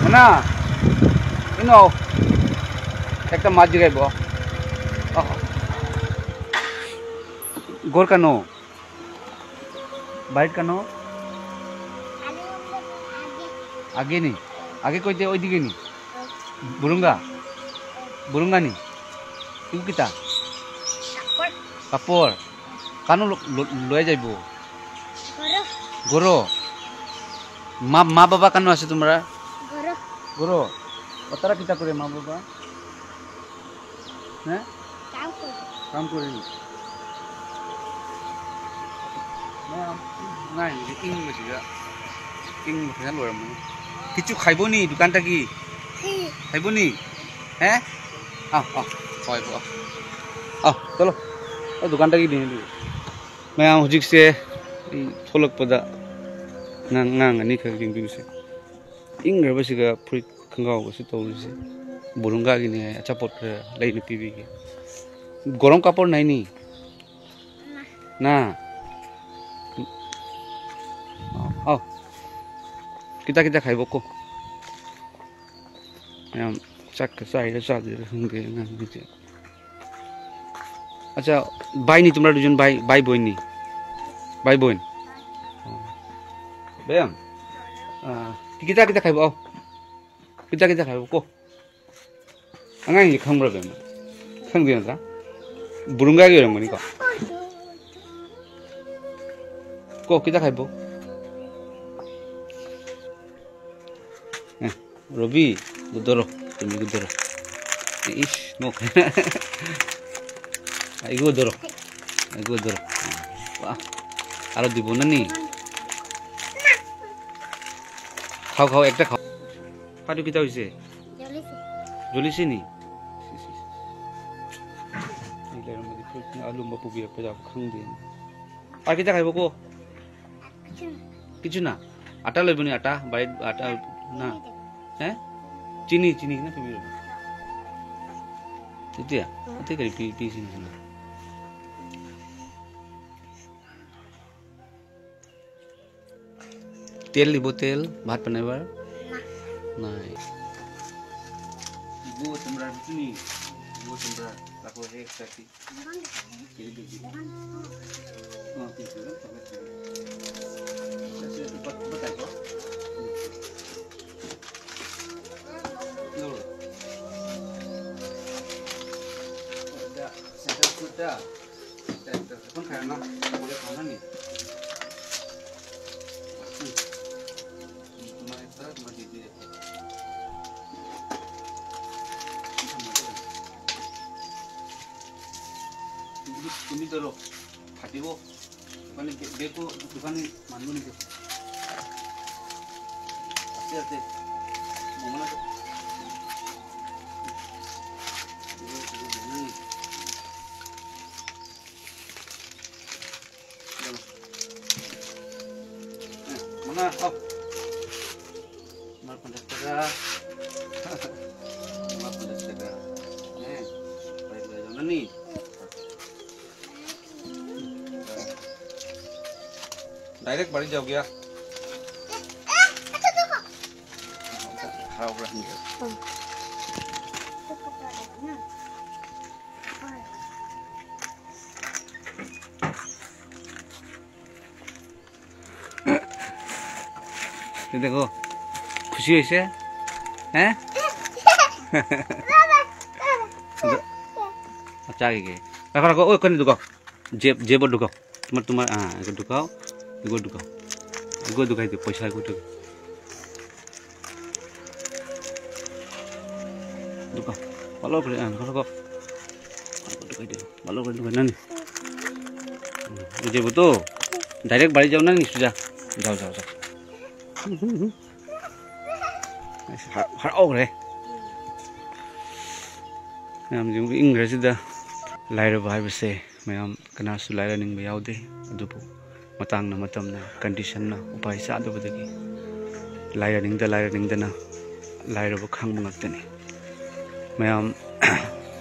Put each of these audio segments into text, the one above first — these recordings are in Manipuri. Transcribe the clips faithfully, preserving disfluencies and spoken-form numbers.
না, ইনো, একটা মাছ জিগাইব। আহ। ঘর কানো? বাড়িত কানো? আগে নি? আগে কইতে ওইদিকে নি? বুরুঙ্গা? বুরুঙ্গা নি? ইউ কিতা? কাপড়। কানো ল-, ল-, লয়ে যাইব? ঘরো। ঘরো? মা, মা বাবা কানো আছে তোমরা? ঘরো। ঘরো? ও তারা কিতা করে মা বাবা? হ্যাঁ? কাম করে। কাম করে নি? না, না, ইং বেশি যা। ইং বেশি যা লড়া মানে। কিছু খাইব নি দোকান থাকি? খাইব নি? হ্যাঁ? আহ, আহ, খাইব, আহ। আহ, চলো। ও দোকান থাকি দিন দিন। ꯃꯌꯥꯝ ꯍꯧꯖꯤꯛꯁꯦ ꯑꯩ ꯊꯣꯛꯂꯛꯄꯗ ꯉꯥꯡ-, ꯉꯥꯡꯒꯅꯤ ꯈꯔ ꯌꯦꯡꯕꯤꯌꯨꯁꯦ꯫ ꯏꯪꯈ꯭ꯔꯕꯁꯤꯒ ꯐꯨꯔꯤꯠ ꯈꯣꯡꯒ꯭ꯔꯥꯎꯒꯁꯨ ꯇꯧꯔꯤꯁꯦ꯫ ꯕꯨꯔꯨꯡꯒꯥꯒꯤꯅꯤ ꯍꯥꯏ, ꯑꯆꯥꯄꯣꯠ ꯈꯔ ꯂꯩꯅ ꯄꯤꯕꯤꯒꯦ꯫ ꯒꯣꯔꯝ ꯀꯥꯄꯣꯔ ꯅꯥꯏꯅꯤ? ꯅꯥ? ꯑꯥꯎ꯫ ꯈꯤꯇ ꯈꯤꯇ ꯈꯥꯏꯕꯣꯛꯀꯣ꯫ ꯌꯥꯝ ꯆꯥꯛꯀ ꯆꯥꯏꯔ ꯆꯥꯗꯣꯏꯔ ꯈꯪꯗꯦ ꯑꯉꯥꯡꯒꯤꯁꯦ꯫ আচ্ছা, ভাই নি তোমরা দুজন? ভাই, ভাই বোন নি? ভাই বোন? ও। বেয়াম? আহ, কিতা কিতা খাইব? আও। কিতা কিতা খাইব? কো। ꯑꯉꯥꯡꯁꯦ ꯈꯪꯕ꯭ꯔꯥ, ꯕꯦꯝꯃ? ꯈꯪꯗꯦ ꯅꯠꯇ꯭ꯔꯥ? ꯕꯨꯔꯨꯡꯒꯥꯒꯤ ꯑꯣꯏꯔꯝꯒꯅꯤꯀꯣ꯫ ꯀꯣ, ꯈꯤꯇ ꯍꯥꯏꯕꯣ꯫ ꯑꯦ, ꯔꯣꯕꯤ, ꯒꯨꯗꯣꯔꯣ, ꯇꯨꯃꯤ ꯒꯨꯗꯣꯔꯣ꯫ ꯏꯁ, ꯅꯣꯛꯈ꯭ꯔꯦ꯫ ꯑꯩ ꯒꯨꯗꯣꯔꯣ꯫ ꯑꯩ ꯒꯨꯗꯣꯔꯣ꯫ ꯋꯥ, ꯑꯔꯣ ꯗꯤꯕꯣ ꯅꯅꯤ꯫ খাও, খাও, একটা খাও। ꯄꯥꯗꯨ ꯈꯤꯇ ꯍꯣꯏꯁꯦ꯫ জ্বলিছে। জ্বলিছে নি? ꯁꯤ, ꯁꯤ, ꯁꯤ꯫ ꯑꯩ ꯂꯩꯔꯝꯕꯗꯤ ꯐꯨꯔꯤꯠꯅ ꯑꯂꯨꯝꯕ ꯄꯨꯕꯤꯔꯛꯄ ꯌꯥꯕ ꯈꯪꯗꯦꯅꯦ꯫ ꯑꯥ, ꯈꯤꯇ ꯍꯥꯏꯕꯀꯣ꯫ ꯀꯤꯆꯨꯅ꯫ ꯑꯇꯥ ꯂꯩꯕꯅꯤ, ꯑꯇꯥ, ꯕꯥꯏ, ꯑꯇꯥ, ꯅ꯫ ꯍꯦ? ꯆꯤꯅꯤ, ꯆꯤꯅꯤ ꯈꯤꯇ ꯄꯤꯕꯤꯔꯛꯑꯣ꯫ ꯑꯗꯨꯗꯤ, ꯑꯇꯩ ꯀꯔꯤ ꯄꯤ-, ꯄꯤꯁꯤꯅꯣ ꯁꯤꯅ? তেল দিব, তেল, ভাত বনাইবাৰ। ꯅꯥꯏ꯫ ꯏꯕꯣ ꯆꯝꯄ꯭ꯔꯥ ꯄꯤꯊꯨꯅꯤ꯫ ꯏꯕꯣ ꯆꯝꯄ꯭ꯔꯥ ꯂꯥꯛꯈꯣ ꯍꯦꯛ ꯆꯥꯁꯤ꯫ ꯀꯦꯖꯤ ꯀꯦꯖꯤ꯫ ꯑꯥ, ꯀꯦꯖꯤ ꯑꯗꯨꯝ ꯊꯝꯃꯦ꯫ ꯆꯠꯁꯦ, ꯂꯨꯄꯥ, ꯂꯨꯄꯥ ꯇꯥꯏꯀꯣ? ꯎꯝ꯫ ꯂꯧꯔꯣ꯫ ꯁꯤꯗ ꯁꯦꯟꯇꯔ ꯐ꯭ꯔꯨꯠꯇ ꯇꯥꯏꯞꯇ ꯃꯐꯝ ꯈꯔ ꯑꯃ ꯇꯧꯔꯒ ꯊꯝꯃꯅꯤ꯫ ꯎꯝ꯫ ꯑꯗꯨꯃꯥꯏꯅ ꯇꯧꯔꯒ ꯑꯗꯨꯃꯥꯏꯅ ꯄꯤꯕꯤꯔꯦ꯫ ꯊꯝꯃꯒ ꯇꯨꯃꯤꯟ ꯇꯧꯔꯣ꯫ ꯐꯥꯇꯤꯕꯣ꯫ ꯗꯨꯀꯥꯟ ꯕꯦ-, ꯕꯦꯒ ꯀꯣ ꯗꯨꯀꯥꯟ ꯃꯥꯟꯕ ꯅꯠꯇꯦ꯫ ꯑꯁꯤ ꯑꯁꯤ꯫ ꯃꯃꯥꯅ ꯇꯣ꯫ ꯃꯉꯥ, ꯑꯧ꯫ ꯃꯥ ꯄꯟꯖꯥꯕ ꯇꯒ꯫ ꯃꯥ ꯄꯟꯖꯥꯕ ꯇꯒ꯫ ꯑꯦ, ꯄꯩꯁꯥ ꯂꯩꯔꯝꯒꯅꯤ꯫ Direct बाड़ी जाओगे आप? हाँ, हाँ, हाँ। ये देखो, खुशी হৈছে? হে? আচ্ছা, কি কি? ৰাখা, ৰাখা। ঐ, কোনে ঢুকাও? জেব, জেবত ঢুকাও। তোমাৰ, তোমাৰ, আহ, এইটো ঢুকাও। এইটো ঢুকাও। এইটো ঢুকাই দিয়ক, পইচা এইটো ঢুকাও। ঢুকাও। অলপ, আহ, ঢুকাও। ঢুকাই দিয়ক। অলপ ঢুকাই, নানি। ꯎꯝ, এই যে তো, direct বাড়ি যাও না নি, সোজা। যাও, যাও, যাও। ꯍꯔꯥꯎꯈ꯭ꯔꯦ꯫ ꯃꯌꯥꯝꯁꯤꯡꯕꯨ ꯏꯪꯈ꯭ꯔꯁꯤꯗ꯫ ꯂꯥꯏꯔꯕ ꯍꯥꯏꯕꯁꯦ ꯃꯌꯥꯝ ꯀꯅꯥꯁꯨ ꯂꯥꯏꯔꯅꯤꯡꯕ ꯌꯥꯎꯗꯦ, ꯑꯗꯨꯕꯨ ꯃꯇꯥꯡꯅ ꯃꯇꯝꯅ conditionꯅ ꯎꯄꯥꯏ ꯆꯥꯗꯕꯗꯒꯤ ꯂꯥꯏꯔꯅꯤꯡꯗ ꯂꯥꯏꯔꯅꯤꯡꯗꯅ ꯂꯥꯏꯔꯕ ꯈꯪꯕ ꯉꯥꯛꯇꯅꯤ꯫ ꯃꯌꯥꯝ,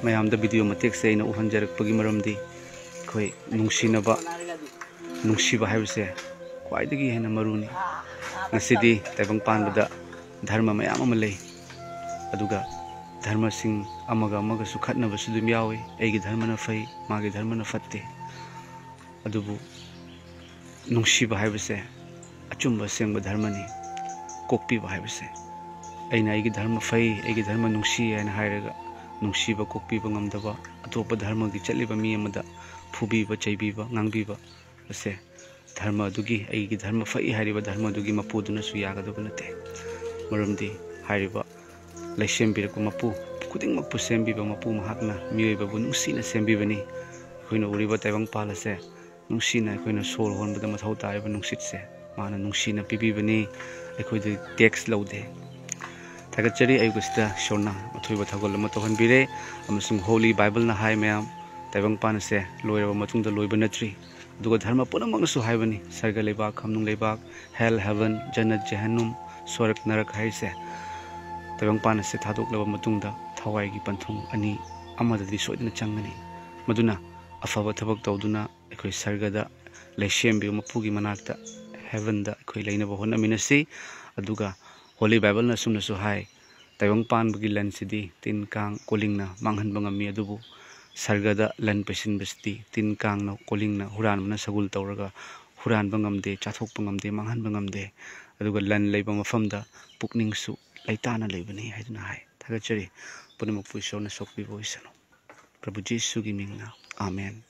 ꯃꯌꯥꯝꯗ video ꯃꯇꯦꯛꯁꯦ ꯑꯩꯅ ꯎꯍꯟꯖꯔꯛꯄꯒꯤ ꯃꯔꯝꯗꯤ ꯑꯩꯈꯣꯏ ꯅꯨꯡꯁꯤꯅꯕ, ꯅꯨꯡꯁꯤꯕ ꯍꯥꯏꯕꯁꯦ ꯈ꯭ꯋꯥꯏꯗꯒꯤ ꯍꯦꯟꯅ ꯃꯔꯨꯅꯤ꯫ ꯉꯁꯤꯗꯤ ꯇꯥꯏꯕꯪ ꯄꯥꯟꯕꯗ ꯙꯔꯃ ꯃꯌꯥꯝ ꯑꯃ ꯂꯩ꯫ ꯑꯗꯨꯒ ꯙꯔꯃꯁꯤꯡ ꯑꯃꯒ ꯑꯃꯒꯁꯨ ꯈꯠꯅꯕꯁꯨ ꯑꯗꯨꯝ ꯌꯥꯎꯏ꯫ ꯑꯩꯒꯤ ꯙꯔꯃꯅ ꯐꯩ, ꯃꯥꯒꯤ ꯙꯔꯃꯅ ꯐꯠꯇꯦ꯫ ꯑꯗꯨꯕꯨ ꯅꯨꯡꯁꯤꯕ ꯍꯥꯏꯕꯁꯦ ꯑꯆꯨꯝꯕ ꯑꯁꯦꯡꯕ ꯙꯔꯃꯅꯤ꯫ ꯀꯣꯛꯄꯤꯕ ꯍꯥꯏꯕꯁꯦ, ꯑꯩꯅ ꯑꯩꯒꯤ ꯙꯔꯃ ꯐꯩ, ꯑꯩꯒꯤ ꯙꯔꯃ ꯅꯨꯡꯁꯤ ꯍꯥꯏꯅ ꯍꯥꯏꯔꯒ ꯅꯨꯡꯁꯤꯕ ꯀꯣꯛꯄꯤꯕ ꯉꯝꯗꯕ, ꯑꯇꯣꯞꯄ ꯙꯔꯃꯒꯤ ꯆꯠꯂꯤꯕ ꯃꯤ ꯑꯃꯗ ꯐꯨꯕꯤꯕ, ꯆꯩꯕꯤꯕ, ꯉꯥꯡꯕꯤꯕ ꯑꯁꯦ ꯙꯔꯃ ꯑꯗꯨꯒꯤ, ꯑꯩꯒꯤ ꯙꯔꯃ ꯐꯩ ꯍꯥꯏꯔꯤꯕ ꯙꯔꯃ ꯑꯗꯨꯒꯤ ꯃꯄꯨꯗꯨꯅꯁꯨ ꯌꯥꯒꯗꯕ ꯅꯠꯇꯦ꯫ ꯃꯔꯝꯗꯤ ꯍꯥꯏꯔꯤꯕ ꯂꯩꯁꯦꯝꯕꯤꯔꯛꯄ ꯃꯄꯨ ꯈꯨꯗꯤꯡꯃꯛꯄꯨ ꯁꯦꯝꯕꯤꯕ ꯃꯄꯨ ꯃꯍꯥꯛꯅ ꯃꯤꯑꯣꯏꯕꯕꯨ ꯅꯨꯡꯁꯤꯅ ꯁꯦꯝꯕꯤꯕꯅꯤ꯫ ꯑꯩꯈꯣꯏꯅ ꯎꯔꯤꯕ ꯇꯥꯏꯕꯪꯄꯥꯜ ꯑꯁꯦ ꯅꯨꯡꯁꯤꯅ ꯑꯩꯈꯣꯏꯅ ꯁꯣꯔ ꯍꯣꯟꯕꯗ ꯃꯊꯧ ꯇꯥꯔꯤꯕ ꯅꯨꯡꯁꯤꯠꯁꯦ ꯃꯥꯅ ꯅꯨꯡꯁꯤꯅ ꯄꯤꯕꯤꯕꯅꯤ꯫ ꯑꯩꯈꯣꯏꯗ ꯇꯦꯛꯁ ꯂꯧꯗꯦ꯫ ꯊꯥꯒꯠꯆꯔꯤ꯫ ꯑꯌꯨꯛ ꯑꯁꯤꯗ ꯏꯁꯣꯔꯅ ꯑꯊꯣꯏꯕ ꯊꯧꯒꯜ ꯑꯃ ꯇꯧꯍꯟꯕꯤꯔꯦ, ꯑꯃꯁꯨꯡ ꯍꯣꯂꯤ ꯕꯥꯏꯕꯜꯅ ꯍꯥꯏ ꯃꯌꯥꯝ, ꯇꯥꯏꯕꯪꯄꯥꯟ ꯑꯁꯦ ꯂꯣꯏꯔꯕ ꯃꯇꯨꯡꯗ ꯂꯣꯏꯕ ꯅꯠꯇ꯭ꯔꯤ꯫ ꯑꯗꯨꯒ ꯙꯔꯃ ꯄꯨꯝꯅꯃꯛꯅꯁꯨ ꯍꯥꯏꯕꯅꯤ, ꯁꯔꯒ ꯂꯩꯕꯥꯛ, ꯈꯝꯅꯨꯡ ꯂꯩꯕꯥꯛ, ꯍꯦꯜ, ꯍꯦꯚꯟ, ꯖꯟꯅꯠ, ꯖꯍꯟꯅꯨꯝ, ꯁ꯭ꯋꯔꯒ, ꯅꯔꯛ ꯍꯥꯏꯔꯤꯁꯦ ꯇꯥꯏꯕꯪꯄꯥꯟ ꯑꯁꯦ ꯊꯥꯗꯣꯛꯂꯕ ꯃꯇꯨꯡꯗ ꯊꯋꯥꯏꯒꯤ ꯄꯟꯊꯨꯡ ꯑꯅꯤ ꯑꯃꯗꯗꯤ ꯁꯣꯏꯗꯅ ꯆꯪꯒꯅꯤ꯫ ꯃꯗꯨꯅ ꯑꯐꯕ ꯊꯕꯛ ꯇꯧꯗꯨꯅ ꯑꯩꯈꯣꯏ ꯁꯔꯒꯗ ꯂꯩꯁꯦꯝꯕꯤꯕ ꯃꯄꯨꯒꯤ ꯃꯅꯥꯛꯇ, ꯍꯦꯚꯟꯗ ꯑꯩꯈꯣꯏ ꯂꯩꯅꯕ ꯍꯣꯠꯅꯃꯤꯟꯅꯁꯤ꯫ ꯑꯗꯨꯒ ꯍꯣꯂꯤ ꯕꯥꯏꯕꯜꯅ ꯑꯁꯨꯝꯅꯁꯨ ꯍꯥꯏ, ꯇꯥꯏꯕꯪꯄꯥꯟꯕꯒꯤ ꯂꯟꯁꯤꯗꯤ ꯇꯤꯟ ꯀꯥꯡ ꯀꯣꯂꯤꯡꯅ ꯃꯥꯡꯍꯟꯕ ꯉꯝꯃꯤ, ꯑꯗꯨꯕꯨ ꯁꯔꯒꯗ ꯂꯟ ꯄꯩꯁꯤꯟꯕꯁꯤꯗꯤ ꯇꯤꯟ ꯀꯥꯡꯅ ꯀꯣꯂꯤꯡꯅ ꯍꯨꯔꯥꯟꯕꯅ ꯁꯒꯨꯜ ꯇꯧꯔꯒ ꯍꯨꯔꯥꯟꯕ ꯉꯝꯗꯦ, ꯆꯥꯊꯣꯛꯄ ꯉꯝꯗꯦ, ꯃꯥꯡꯍꯟꯕ ꯉꯝꯗꯦ꯫ ꯑꯗꯨꯒ ꯂꯟ ꯂꯩꯕ ꯃꯐꯝꯗ ꯄꯨꯛꯅꯤꯡꯁꯨ ꯂꯩꯇꯥꯅ ꯂꯩꯕꯅꯤ ꯍꯥꯏꯗꯨꯅ ꯍꯥꯏ꯫ ꯊꯥꯒꯠꯆꯔꯤ꯫ ꯄꯨꯝꯅꯃꯛꯄꯨ ꯏꯁꯣꯔꯅ ꯁꯣꯛꯄꯤꯕ ꯑꯣꯏꯁꯅꯨ꯫ ꯄ꯭ꯔꯚꯨ ꯖꯤꯁꯨꯒꯤ ꯃꯤꯡꯅ, ꯑꯥꯃꯦꯟ꯫